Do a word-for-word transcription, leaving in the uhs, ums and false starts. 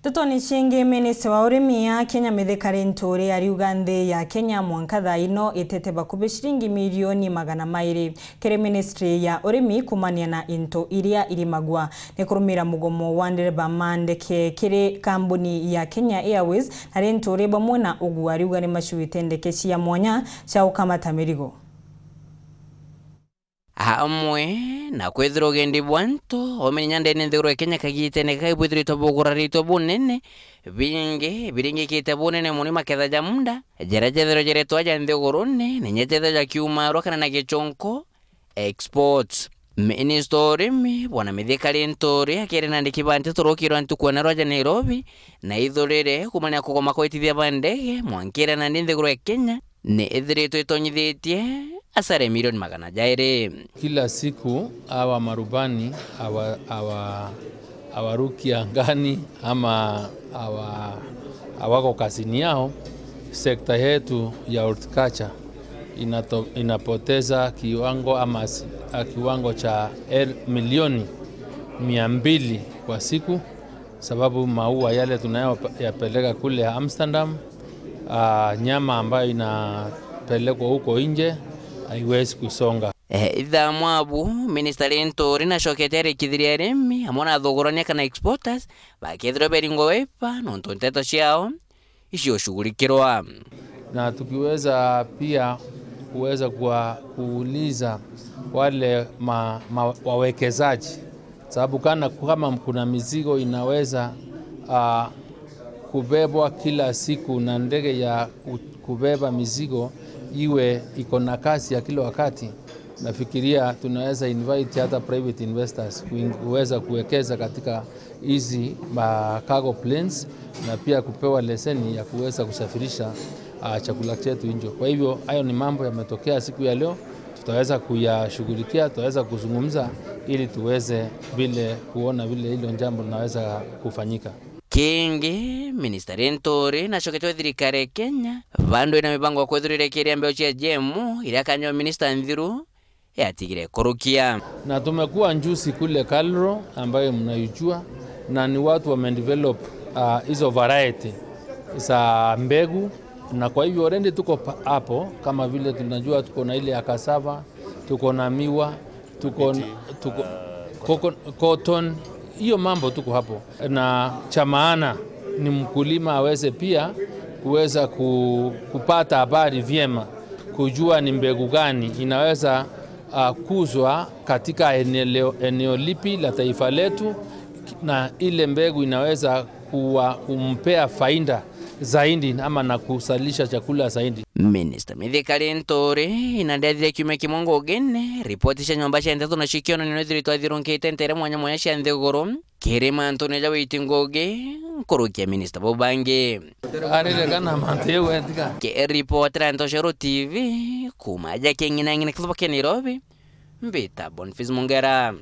Ntetoni ciingi, minista wa urimi ya Kenya Mithika Linturi ariuga nthi ya Kenya mwanka thaa ino itete bakubi ciringi milioni magana mairi kiri ministry ya urimi kumania na into iria irimagwa. Ni kurumira mugomo wa ndereba ma ndeke kiri kambuni ya Kenya Airways, na Linturi bamwe na Oguu ariuga ni macuite ndeke cia mwanya cia gukamata mirigo. Amwe na kwithirwa ugendi bwa antu, umenya ndene nthiguru ya Kenya kagitene gaka ibwithiritwe buguraritwe bunene, bingi biringikite bunene mono i maketha ja munda, jaria jethirwa jaretwa ja nthigurune, ni nya jethirwa jakiumarwa kana na gichonko, exports. Minista wa urimi, Bwana Mithika Linturi, akiaria na andiki ba nteto rukiri rwa ntuku ya narua ja Nairobi, na ithurire kumania kugoma kwa itithia ba ndege mwankira nandi nthiguru ya Kenya, ni ithiritwe itonyithitie asara ya milioni magana jairi. Kila siku hawa marubani hawa-, hawa-, hawaruki angani ama hawa-, hawako kazini yao, sekta yetu ya horticulture inato-, inapoteza kiwango ama si-, a, kiwango cha el-, milioni mia mbili kwa siku, sababu maua yale tunayoyapeleka kule Amsterdam, ah, nyama ambayo inapelekwa huko nje haiwezi kusonga. Eh, ithaa mwabu, Minister Linturi nacokete arikithiria arimi amwe na athugurania kana exporters bakethirwa beringwa waipa nontu nteto ciao icioshughulikirwa. Na tukiweza pia kuweza kuwa-, kuuliza wale ma-, ma-, wawekezaji, sababu kana, kama kuna mizigo inaweza, ah, kubebwa kila siku na ndege ya ku-, kubeba mizigo iwe iko na kasi ya kila wakati, nafikiria tunaweza invite hata private investors kuing-, kuweza kuwekeza katika hizi ma cargo planes na pia kupewa leseni ya kuweza kusafirisha, ah, chakula chetu nje. Kwa hivyo, hayo ni mambo yametokea siku ya leo, tutaweza kuyashughulikia, tutaweza kuzungumza ili tuweze vile kuona vile hilo jambo linaweza kufanyika. Kingi, Minister Linturi nacokete thirikari ya Kenya bandu ina mibango ya kwithirwa irekeria mbeu cia G M O iria kanyo minister nthiru yatigire kurukia. Na tumekuwa njusi kule KALRO ambayo mnaijua, na ni watu wamedevelop, ah, hizo variety za mbegu, na kwa hivyo already tuko pa-, hapo, kama vile tunajua tuko na ile ya cassava, tuko na miwa, tuko n-, tuko, ah, coco-, cotton, hiyo mambo tuko hapo. Na cha maana ni mkulima aweze pia kuweza ku-, kupata habari vyema, kujua ni mbegu gani inaweza, ah, kuzwa katika eneo, eneo lipi la taifa letu, na ile mbegu inaweza kuwa, kumpea faida zaidi ama na kuzalisha chakula zaidi. Minister Mithika Linturi inandethire kiumia kimwe ngugine, ripoti cia nyomba cia nteto na cikionanio nithiritwe athiurunkite ntere mwanya mwanya cia nthiguru kiri mantune ja witi ngugi nkuruki ya minister bau bangi. Aririkana mantu jau etiga. Kiripotera Ntoshero T V kuma aja king'inang'ina kithuba kia Nairobi, mbita Boniface Mungera.